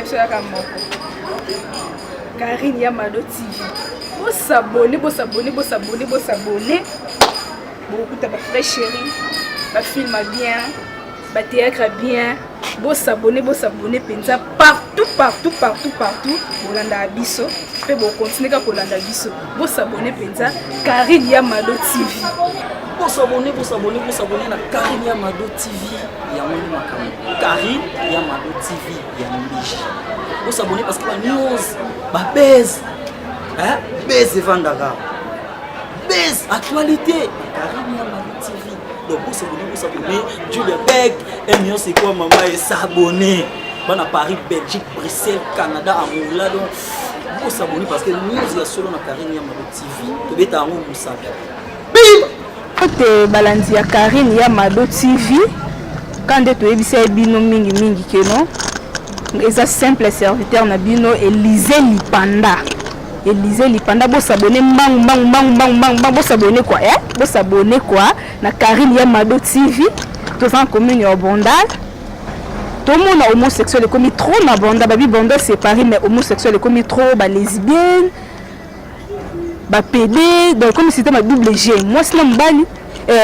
biso yaka moko, Karine ya Mado TV. Bosabone, bosabone, bosabone, bosabone, bokokuta bafrai chéri, bafilm bien, bathéâtre bien. Bosabone, bosabone mpenza partout, partout, partout, partout. Bolandaka biso mpe bokontinue kaka kolanda biso. Bosabone mpenza, Karine ya Mado TV. Bosabone, bosabone, bosabone na Karine ya Mado TV. Yango nde makambo, Karine ya Mado TV ya mbiji. Bosabone parce que banews, babase base evandaka, base actualité, Karine ya Mado TV. Donc bosabone, bosabone. Julia Beck, un million, c'est quoi, mama? Et s'abonner bana Paris, Belgique, Bruxelles, Canada, Angola. Donc bosabone parce que news ya solo na Karine ya Mado TV. Tobeta yango mosapi. Bim te. Balandi ya Karine ya Mado TV, ka nde toyebisa ye bino mingimingi keno eza simple serviteur na bino, Élise Lipanda, Élise Lipanda. Bosabone mbangu mbangu mbangu mbangu mbangu mbangu, bosabone quoi, eh? Bosabone quoi na Karine ya Mado TV. Toza na commune ya Bandal. Tomona homosexuel ekomi trop na Bandal. Babi Bandal c'est Paris, mais homosexuel ekomi trop, balesbienne, bapédé. Donc comme système ya double G, mwasi na mobali,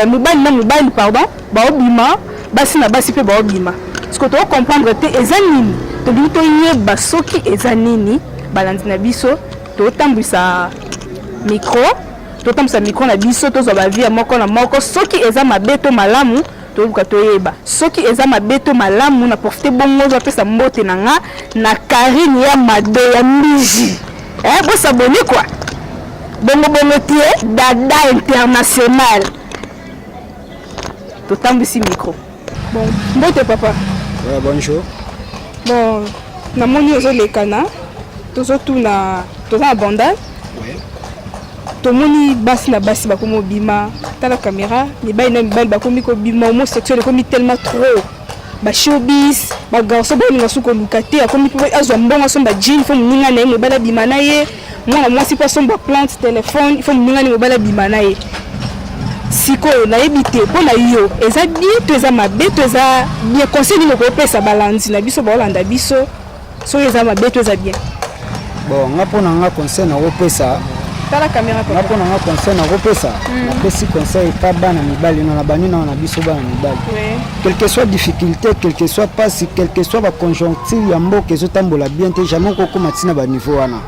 mobali na mobali, pardon, baobima, basi na basi mpe baobima. Parce que tocomprendre te eza nini. Tolingi toyeba soki eza nini. Balandi na biso, totambwisa micro, totambwisa micro na biso, tozwa baavis ya moko na moko. Soki eza mabe to malamu, toluka toyeba soki eza mabe to malamu. Na profite bongo bapesa mbote na nga na Karine ya Mado ya Mbiji, eh, bosabone quoi. Bongo bongo tie dada international. Totambwisi micro. Bon, mbote papa. Ouais, bonjour. Bon, namoni ozolekana. Tozotuna, toza na Bandal. Tomoni basi na basi bakomi obima, tala caméra, mibali na mibali bakomi kobima. Homosexuel ekomi tellement trop, bashowbiz, bagarçon baolinga su koluka te. Akomi mpo azwa mbongo asomba jean, faut moninga na ye mobali abima na ye. Mwana mwasi mpo asomba plante téléphone, il faut moninga na ye mobali abima na ye. Sikoyo nayebi te, mpo na yo eza bien to eza mabe to eza bien? Conseil nini okopesa balandi na biso baolanda biso, soki eza mabe to eza bien? Bon, nga mpo na nga, conseil nakopesa Tala caméra. Nga mpo na nga, conseil nakopesa, napesi conseil pa bana mibali no na bani nao na biso bana mibali. Quelle que soit difficulté, quelle que soit pasi, quelle que soit baconjoncture ya mboka ezotambola bien te, jamais okokóma ntina baniveau wana.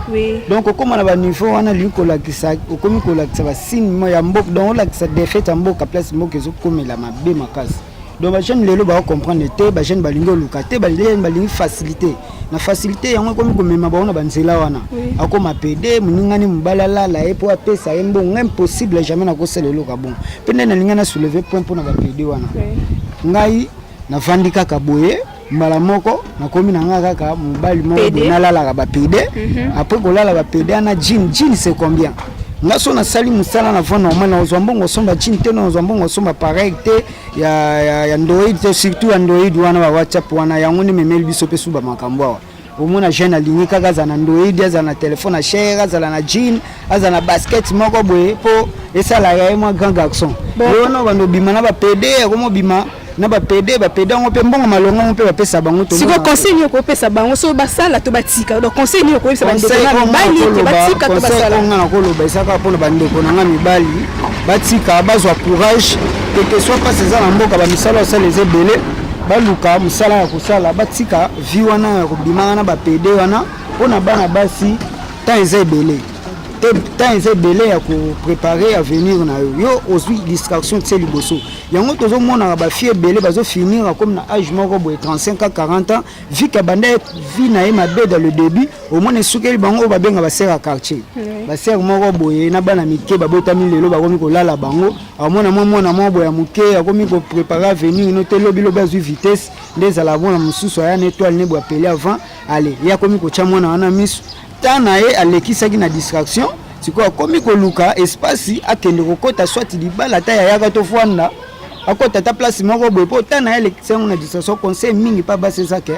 Donc okóma na baniveau wana, lingi kolakisa, okomi kolakisa basigne ya mboka, donc olakisa défaite ya mboka, place mboka ezokomela mabe makasi. Donc bajeune lelo baocomprendre te. Bajeune balingi oluka te, bajeune balingi facilité. Na facilité yango ekomi komema bango na banzela wana. Akoma pédé, moningani mobali alala ye mpo apesa ye mbongo. Impossible, jamais nakosala eloko ya bongo. Mpe nde nalingi na soulever point mpona bapédé wana. Ngai navandi kaka boye, mbala moko nakomi na nga kaka mobali moko boye, nalalaka bapédé. Après kolala bapédé wana, jean, jean c'est combien? Nga so nasali mosala na voie normale, nazwa mbongo osomba jean te, nazwa mbongo osomba pareil te ya Android te, surtout Android wana, ba WhatsApp wana. Yango nde memeli biso mpe su bamakambo awa. Omona jeune alingi kaka azala na Android, azala na telefone ya cher, azala na jean, azala na basket moko boye mpo esalaka ye mwa grand garçon. Ye wana bando obima na bapédé, akoma obima na bapédé. Bapédé yango mpe mbongo malongo yango mpe bapesa bango. Sikoyo conseil nini okopesa bango, so basala to batika? Donc conseil nini okoyebisa bandeko na mibali ke batika to basala? Nga nakoloba eza kaka mpona bandeko na nga mibali, batika, bazwa courage. Quelque soit mpasi eza na mboka, bamisala osala eza ebele, baluka mosala ya kosala, batika vie wana ya kobimaka na bapédé wana. Mpona bana basi, temps eza ebele te, temps eza ebele ya kopréparer avenir na yo. Yo ozwi distraction tie liboso yango. Tozomonaka bafille ebele bazofinir comme na age moko boye, 35 à 40 ans, vie ka banda vie na ye mabe dans le début. Omona esukeli bango oyo babenga basœur ya quartier, basœur moko boye na bana mike babotami lelo, bakomi kolala bango. Amona mwa mwana moko boye ya moke, akomi kopréparer avenir no te. Lobi lobi azwi vitesse nde ezala mwana mosusu aya na étoile ne boye, apele avant ale ye akomi kotya mwana wana miso. Ta na ye alekisaki na distraction. Sikoyo akomi koluka espace akende kokɔta soit libala, ata yayaka to fwanda, akɔta ata place moko boye, mpo ta na ye alekisa yango na distraction. Conseil mingi mpa basi eza ke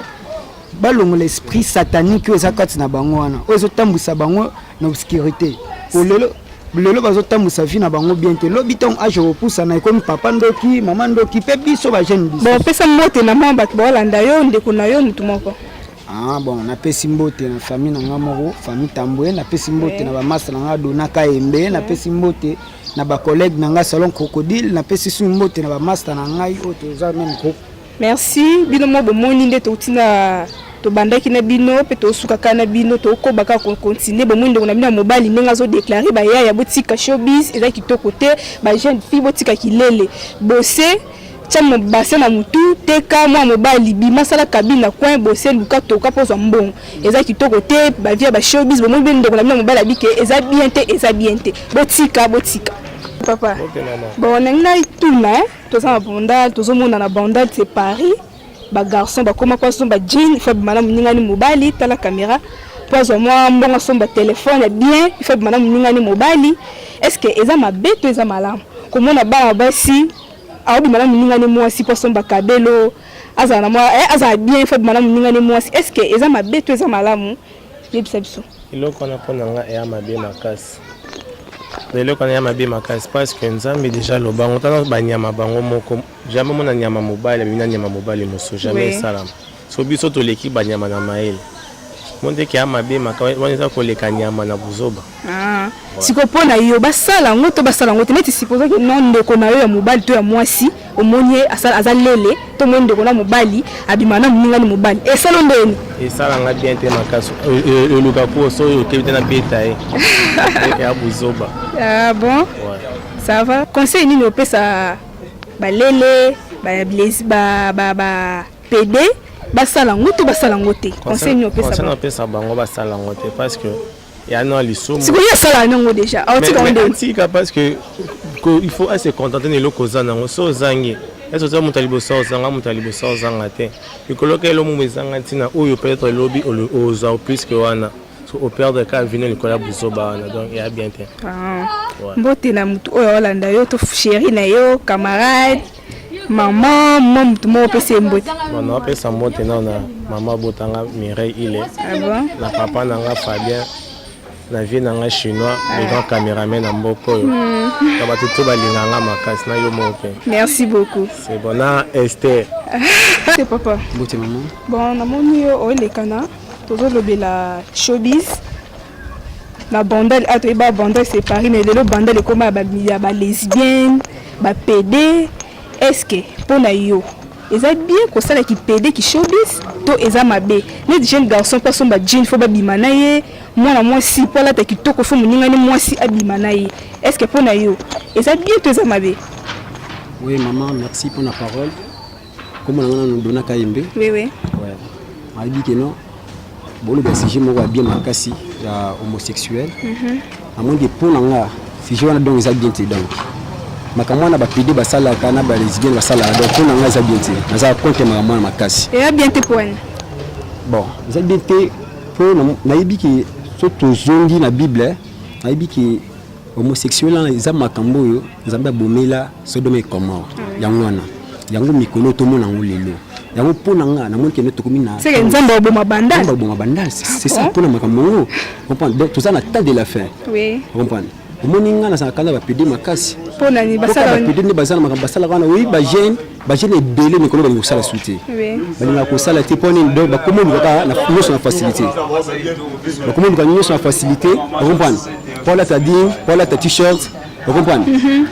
balongola esprit satanique oyo eza kati na bango wana, oyo ezotambwisa bango na obscurité. Po lelo lelo bazotambwisa vie na bango bien te. Lobi ntango age kopusana, ekomi papa ndoki, mama ndoki. Mpe biso bajeune biso Bon, pesa mbote na mwa bato baolanda yo, ndeko na yo, motu moko. Ah bon, napesi mbote na famille na nga moko, famille Tambwe, napesi mbote na bamasta na nga Dona Kayembe, napesi mbote na bacollègue na nga Salon Crocodile, napesi su mbote na bamasta na ngai oyo toza même groupe. Merci bino mo bomoni nde touti na tobandaki na bino mpe tosukaka na bino, tokoba kaka kocontinue. Bomoni ndeko na bino ya mobali ndenge azodeklare bayaya botika showbiz eza kitoko te, bajeune fille botika kilele bose tia base na mutu teka mwa mobali bima sala cabine na coin bose luka toka mpo ozwa mbongo eza kitoko te. Bavie ya bashowbiz bomoni mpe ndeko na bino ya mobali abike eza bien te, eza bien te, botika botika. Papa bon, nangi natuna, toza na Bandal, tozomona na Bandal c'est Paris, bagarçon bakoma po asomba jean il faut abima na moningani mobali. Tala caméra, po azwa mwa mbongo asomba telefone ya bien, il faut abima na moningani mobali. Est ce que eza mabe to eza malamu komona bana basi aobima na moningani mwasi po asomba kabelo, azala na mwa azala bien, il faut abima na moningani mwasi? Est ce que eza mabe to eza malamu? Yebisa biso. Eloko wana mpo na nga eya mabe makasi. Eloko wana eya mabe makasi parce que Nzambe déjà alobango tana banyama bango moko, jamais omona nyama mobali abimi na nyama mobali mosusu, jamais esalama. So biso toleki banyama na mayele mo ndeke ya mabe makasi wana eza koleka nyama na buzoba. Ah. Sikoyo mpo na yo, basala yango to basala yango te? Neti supposons que non, ndeko na yo ya mobali to ya mwasi omoni ye aza lele, to omoni ndeko na mobali abima na moningani mobali, esala ndeni? Esalanga bien te makasi. Oluka po so oyo okebi te na beta ye ya buzoba. Ah bon, ouais. Ça va. Conseil nini opesa balele ba, ba, ba PD, basala yango to basala yango te? Conseil nini opesa? Conseil opesa bango, basala yango te parce que ya no lisumu. Sikoyo ye asala yango déjà, aotika ngo ndeni? Atika parce que il faut ase contenter na eloko oza nango. So ozangi ese oza moto ya liboso, ozanga moto ya liboso, ozanga te likolo ka elomo ezanga ntina oyo peut-être elobi ozwa plus que wana, so operdre ka vino likolo ya buzoba wana, donc eya bien te. Mbote na motu oyo aolanda yo, to chéri na yo, camarade, mama mwa motu moko, opesi ye mbote. Bon, naopesa mbote nao na mama abotanga Mireille Ile, Ah bon? na papa na nga Fabien, na vie na nga Chinois, le grand caméraman na mboka oyo, na bato to balinga nga makasi, na yo moko mpe. Merci beaucoup. C'est bon, na Esther. Te papa. Mbote mama. Bon, namoni yo oelekana, tozolobela showbiz na Bandal. A toyeba Bandal c'est Paris, mais lelo Bandal ekóma ya balesbienne, bapd. Est ce que mpo na yo eza bien kosala kipd, kishowbiz, to eza mabe? Neti jeune garçon mpo asomba jean faut babima na ye, mwana mwasi mpo alata kitoko faut moningani mwasi abima na ye. Est ce que mpo na yo eza bien to eza mabe? Oui maman, merci pour la parole. Kombo na nga nano Dona Kayembe. Oui. Ouais. Nayebi ke non, boloba sujet moko ya bien makasi ya homosexuel. Namoni ke mpo na nga sujet wana donc eza bien te. Donc makambo wana bapd basalaka na balesbienne basalaka, donc mpo na nga eza bien te, naza contre makambo wana makasi. Eza bien te po wana? Bon, eza bien te mpo nayebi ke so tozongi na Bible, nayebi ke homosexuel wana eza makambo oyo Nzambe abomela Sodome et Gomorrhe. Yango wana yango mikolo tomona yango lelo. Yango mpo na nga namoni kende tokomi na seke Nzambe aboma Bandal. Nzambe aboma Bandal, c'est ça, mpona makambo yango, comprendre. Donc toza na temps de la fin. Comprendre, omoni nga nazalaka na bapd makasi. Mpo nani basala? Bapd nde baza na makambo basalaka wana. Oyi bajeune, bajeune ebele mikolo balingi kosala su te, balingaka kosala te. Mpo nini? Donc bakoma oluka kaka nyonso na facilité, bakoma oluka nyonso na facilité, ocomprendre, mpo alata jean, mpo alata t-shirt, ocomprendre,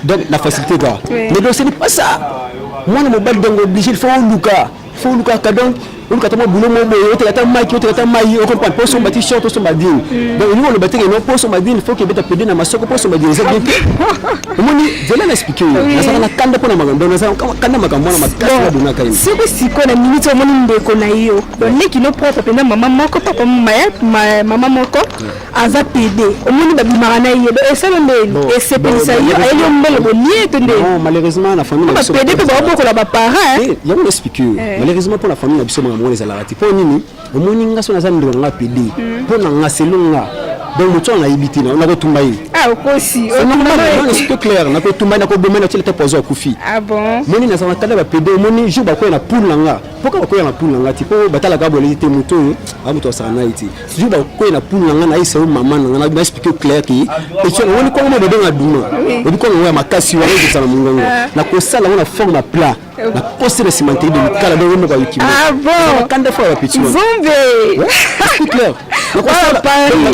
donc na facilité quoi. Mais donc ce n'est pas ça. Mwana mobali donc obligé il faut oluka, il faut oluka kaka, donc oluka ata mwa boulot moko boye, oteka ata maki, oteka ata mai, ocomprendre, mpo osomba t-shirt, osomba jean. Donc olingi oloba te ke non, mpo osomba jean il faut kebeta pede na masoko mpo osomba jean, eza bien te. Omoni nzela na explique oyo, nazalaka na kanda mpo na makambo, donc nazalaka kanda makambo wana makasi na donaka ye. Soki sikoyo na minute omoni ndeko na yo, donc leki no propre mpenza, mama moko papa mama moko, aza pd, omoni babimaka na ye, donc esala ndeni? Esepelisa yo? Ayeli yo mbongo bolie to ndeni? Non, malheureusement na famille na biso bapd mpe baobokola baparent. Eh, yango na explique yo, malheureusement mpo na famille na biso makambo wana ezalaka te. Mpo nini? Omoni nga so naza ndeko na nga pd, mpo na nga, selon nga, donc moto wana nayebi te, nakotumba ye. Ah, okosi. C'est normal, non, c'est clair, nakotumba ye, nakoboma ye, natiela te poison, akufi. Ah bon? Moni nazala kanda bapd. Omoni jour bakoya na poule na nga. Mpo kaka bakwea na poule na ngai te, mpo batalaka boleli te, moto oyo a moto asaka na ye te. Toujours bakwea na poule na ngai, nayebisa yo mama na ngai, na explique clair ke petit omoni kongo mo babenga duma, oyebi kongo yango ya makasi wana ezokisa na mongongo, nakosala yango na forme ya plat, nakosi na cimenterie de Likala, donc ye moko ayoki Ah bon? kanda fo ya bapeti wana. Nzambe! C'est clair.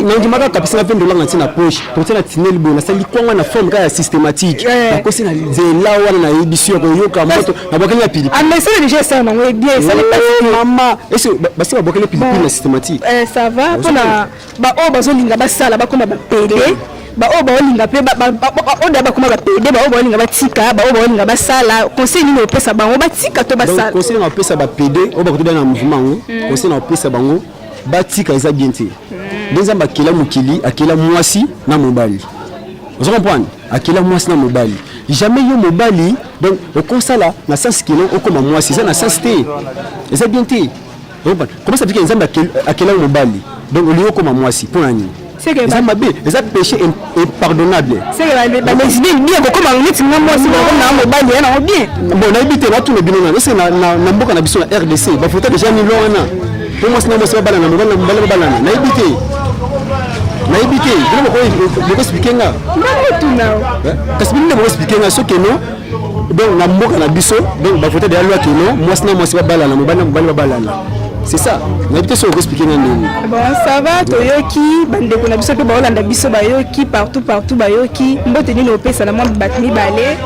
Nandimaka kapisa nga mpe ndolanga natie na poche, totie na tineli boye, nasali kwanga na forme kaka ya systématique, nakosi na nzela wana, nayebisi yo koyoka moto nabwakeli na pilipili. Ah mais ça déjà ça nango est bien, ça n'est pas mama ese basi babwakeli pilipili na systématique. Ça va mpona baoyo bazolinga basala bakoma bapede, baoyo baolinga mpe oyo bakoma bapede, baoyo baolinga batika, baoyo baolinga basala, conseil nini opesa bango, batika to basala? Conseil na opesa bapede oyo bakotoda na mouvement yango, conseil na opesa bango, batika, eza bien te. Nde Nzambe akela mokili, akela mwasi na mobali, ozo comprendre? Akela mwasi na mobali. Jamais yo mobali donc okosala na sens kino okoma mwasi, eza na sens te, eza bien te. Comment ça fait que Nzambe akela mobali, donc olingi okoma mwasi mpo na nini? Eza mabe, eza péché impardonnable. Balesbienne bien kokoma neti nga mwasi, bakoma na mobali ya nango bien. Bon, nayebi te, natuna bino nano, ese na mboka na biso na RDC bafota déjà milo wana mpo mwasi na mwasi babalana, mobali na mobali babalana? Nayebi te, nayebi te. Bino bokoexpliquer nga. Kasi bino nde bokoexpliquer nga soki no. Donc na mboka na biso, donc bafota déjà loi keno mwasi na mwasi babalana, mobali na mobali babalana, c'est ça. Nayebi te soki okoexpliquer nga ndenge. Bon, ça va, toyoki bandeko na biso mpe baolanda biso, bayoki partout partout, bayoki. Mbote nini opesa na mwa bato mibale?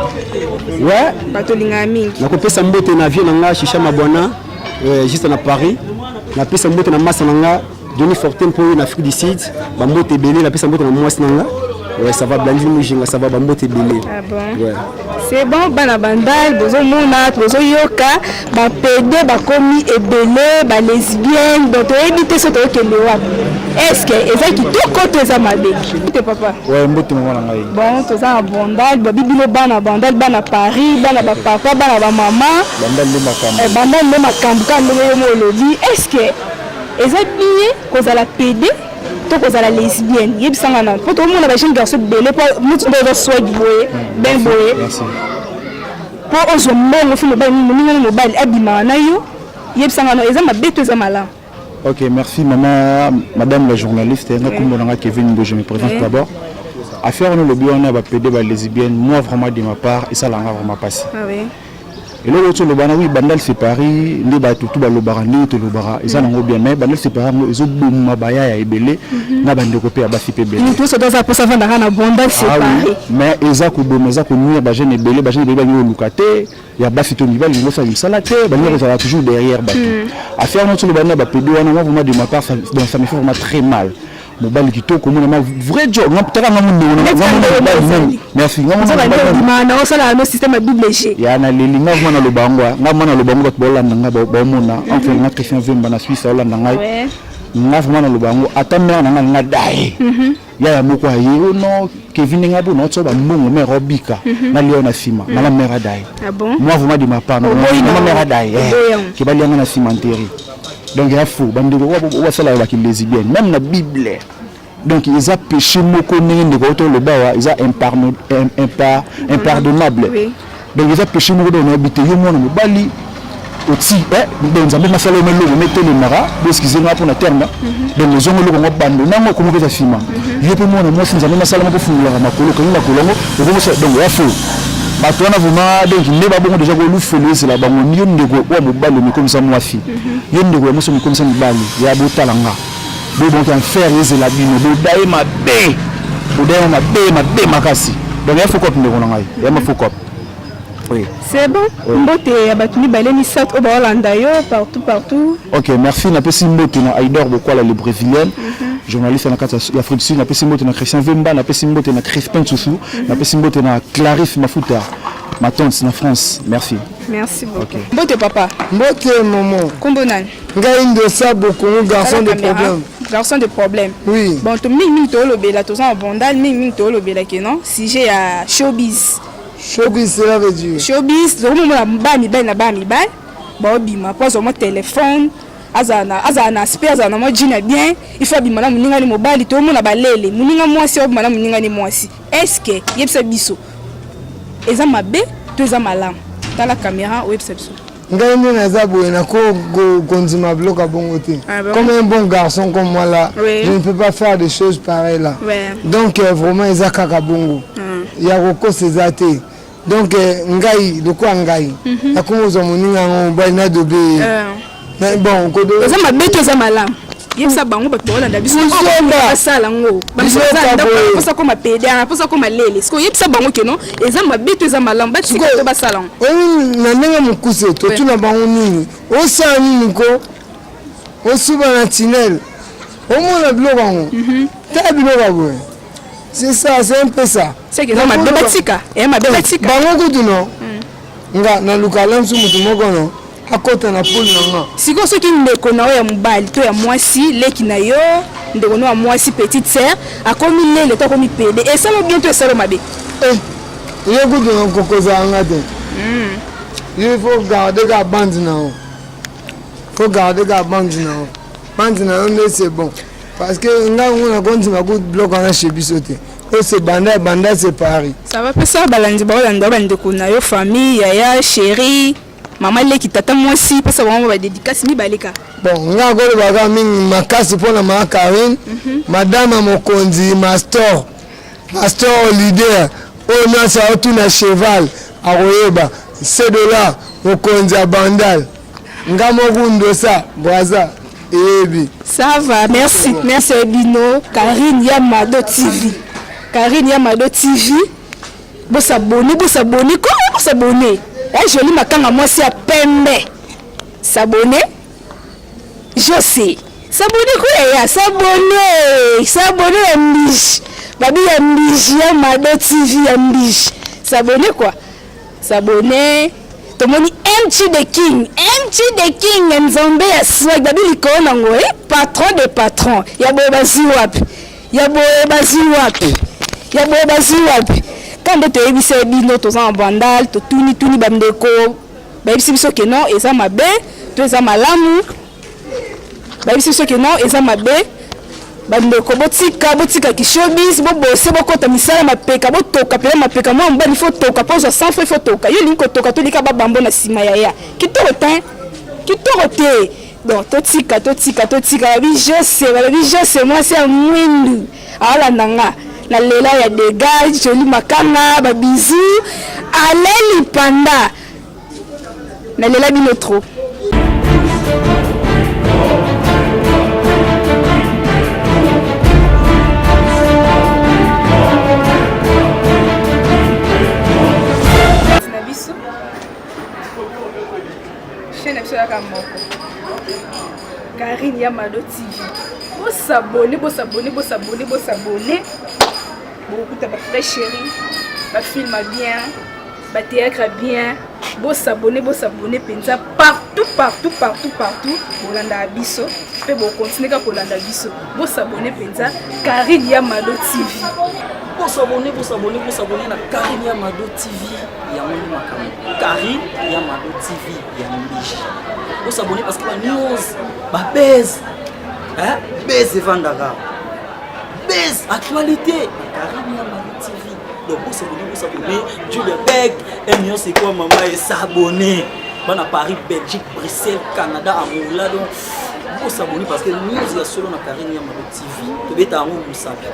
Ouais. Bato olingaka mingi. Nakopesa mbote na vie na nga Shisha Mabwana, juste na Paris. Napesa mbote na masa na nga Johnny Fortin mpo na Afrique du Sud, bambote ebele. Napesa mbote na mwasi na nga, ouais, ça va, Blandine Mujinga, ça va, bambote ebele. Ah bon? Ouais. C'est bon, bana Bandal, bozomona, bozoyoka, bapede bakomi ebele, balesbienne, donc toyebi te so toyokende wapi. Est ce que eza kitoko to eza mabe te, papa? Ouais, mbote mama na ngai. Bon, toza na Bandal, babi bino bana Bandal, bana Paris, bana bapapa, bana bamama. Bandal nde makambo. Bandal nde makambo kaka ndenge yo mo olobi. Est ce que eza bien kozala pede to kozala lesbienne? Yebisanga nano, mpo tomona bajeune garçon ebele, mpo mutu nde oza swag boye, ben boye, mpo ozwa mbongo fi mobali, moninga na mobali abimaka na yo. Yebisanga nano, eza mabe to eza malamu? Ok, merci maman, madame la journaliste. Nga kombo na nga Kevin Ngo, je me présente d'abord. Affaire wana olobi wana ba PD, ba lesbienne, moi vraiment de ma part, esalanga vraiment pasi. Ah oui. Eloko oti oloba na, oui, Bandal c'est Paris, nde bato tu balobaka ndenge tolobaka, eza nango bien, mais Bandal c'est Paris yango ezoboma bayaya ebele na bandeko mpe ya basi mpe ebele. Moto nyonso aza mposa avandaka na Bandal c'est Ah oui, Paris. Mais eza koboma, eza konuire bajeune ebele. Bajeune ebele balingi koluka te ya basi to mibali, balingi kosala misala te, balingi kozala toujours derrière bato. Affaire wana oti oloba na bapede wana, moi vraiment de ma part, ça, donc, ça me fait vraiment très mal. Mobali kitoko, omona ma vrai job, taka nga mondeko na nga mobali même, merci, nga mobali na osala no système ya double G. Ya naleli nga vraiment naloba yango, nga vraiment naloba yango, bato baolanda nga, baomona enfin nga Christian Vemba na Suisse aolanda ngai. Nga vraiment naloba yango, ata mare na nga nga daye yaya moko aye o non Kevin, ndenge abo naotisa bambongo, mare obika nalia yo na nsima, mama mare adaye. Moi vraiment de ma part, mama mare adaye ke balianga na cimenterie. Donc ya faux, bandeko oyo basalaka baki lesbienne, même na Bible, donc eza péché moko ndenge ndeko oyo toloba awa, eza impardonnable. Donc eza péché moko. Donc nayebi te, yo mwana mobali oti donc Nzambe masala yo meloko metelemaka, boexcuser nga mpona terme, donc ozongo eloko yango bando nango okomi kopesa nsima. Yo mpe mwana mwasi, Nzambe masala moko ofungolaka makolo, okangi makolo yango, okomosa. Donc ya faux, bato wana vraiment, donc nde babongo déjà kolufelo ezela bango. Yo ndeko oyo mobali omikomisa mwasi, yo ndeko ya mwasi omikomisa mobali, ya botala nga bo, donc enfer ezela bino, bodaye mabe, bodaye mabe mabe makasi. Donc ya faux cop, ndeko na ngai, ya ma faux cop, oui. C'est bon. Mbote ya bato mibale misato oyo baolanda yo partout partout. Ok, merci. Napesi mbote na Aidor Bokwala le Brésilien, journaliste na kati ya Afrique du Sud. Napesi mbote na Christian Vemba, napesi mbote na Crispin Tsusu, napesi mbote na Clarisse Mafuta, ma tante na France. Merci. Merci beaucoup. Mbote papa. Mbote momo. Kombo nani? Ngai Ndosa Bokongo, garçon de problème. Garçon de problème. Oui. Bon, to mingi mingi toolobela, toza na Bandal, mingi mingi toolobela ke non sujet ya showbiz. Showbiz, cela veut dire? Showbiz, tokomomona bana mibali na bana mibali baobima mpo azwa mwa telefone, azala na aspect, azala na mwa jean ya bien, il faut abima na moningani mobali. Toomona balele moninga mwasi obima na moningani mwasi. Est ce que, yebisa biso, eza mabe to eza malamu? Tala caméra, oyebisa biso. Ngai nde naza boye nako kondima biloko ya bongo te. Ah bon? Comme un bon garçon comme moi là, oui. je ne peux pas faire des choses pareilles là. Ouais. Donc euh, vraiment eza kaka bongo. Mm. Ya kokosa eza te. Donc euh, ngai lokola ngai mm -hmm. nakomi kozwa moninga yango mobali na dobe ye. Euh. Bon, kodo eza mabe to eza malamu? Yebisa bango bato baolanda biso basala yango baposa koma pede mposa koma lele sikoyo yebisa bango keno eza mabe to eza malamu batika to basala yango oyi na ndenge mokuse totuna bango nini osala nini ko osuba na tinel omona biloko yango mhm. tala biloko ya boye c'est ça c'est un peu ça mabe batika eh, mabe batika bango kutu no mm. nga naluka lamsu motu moko no akota na poule na nga. Sikoyo soki ndeko na yo ya mobali to ya mwasi, leki na yo, ndeko na yo ya mwasi, petite sœur, akomi lele to akomi pede, esala bien to esala mabe? Eh, ye kutu nakokozala nga te. Hmm. Il faut garder ka bande na yo. Faut garder ka bande na yo. Bande na yo nde c'est bon. Parce que nga ngo nakondima kutu biloko wana chez biso te. Oyo c'est banda banda c'est Paris. Ça va pesa balandi baolanda bandeko na yo famille, yaya, chérie. Mama leki tata mwasi pesa bango ba dedicace mibale ka. Bon nga koloba kaka mingi makasi mpo na maa Karine mm -hmm. Madame mokonzi mastor mastor leader oyo nyonso aotuna cheval akoyeba sedola mokonzi ya bandal nga moko ndosa braza eyebi ça va merci merci bino Karine ya Mado TV Karine ya Mado TV Bo s'abonner, bo s'abonner, ko bo s'abonner. Eh jolie makanga mwasi ya pembe. S'abonner. Jose. S'abonner ko ya s'abonner. S'abonner ya mbiji. Babi ya mbiji ya Mado TV ya mbiji. S'abonner quoi? S'abonner. Tomoni MT the King, MT the King nzambe ya swag babi likolo nango eh patron de patron. Ya boye bazwi wapi? Ya boye bazwi wapi? Ya boye bazwi wapi? Kaka nde toyebisa ye bino toza na bandal totuni tuni bandeko bayebisi biso ke non eza mabe to eza malamu bayebisi biso ke non eza mabe bandeko botika botika kishowbiz bobose bokota misala mapeka botoka mpena mapeka mwa mobali fo toka mpo ozwa 100 francs fo toka yo olingi kotoka tolika babambo na nsima yaya kitoko te kitoko te Donc totika totika totika babi Jose balobi Jose mwasi ya mwindu aolanda nga na lela ya degage joli makanga ba bisous ale lipanda na lela bino trop. Chaîne na biso yaka moko. Karine ya Mado TV. Bo s'abonner, bo s'abonner, bo s'abonner, bo s'abonner. Bokokuta ba vrai chérie, ba film bien, ba théâtre bien. Bo s'abonner, bo s'abonner penza partout partout partout partout. Bolanda biso pe bo continuer ka kolanda biso. Bo s'abonner penza Karine ya Mado TV. Bo s'abonner, bo s'abonner, bo s'abonner na Karine ya Mado TV. Yango nde makambo. Karine ya Mado TV ya mbiji. Bo s'abonner parce que ba news, ba buzz, hein? Buzz evandaka. Buzz, actualité. Karine ya Mado TV. Donc bo s'abonner, bo s'abonner. Julia Beck, un c'est quoi maman et s'abonner. Bana Paris, Belgique, Bruxelles, Canada, Angola donc bo s'abonner parce que news ya solo na Karine ya Mado TV. Tobeta yango musapi.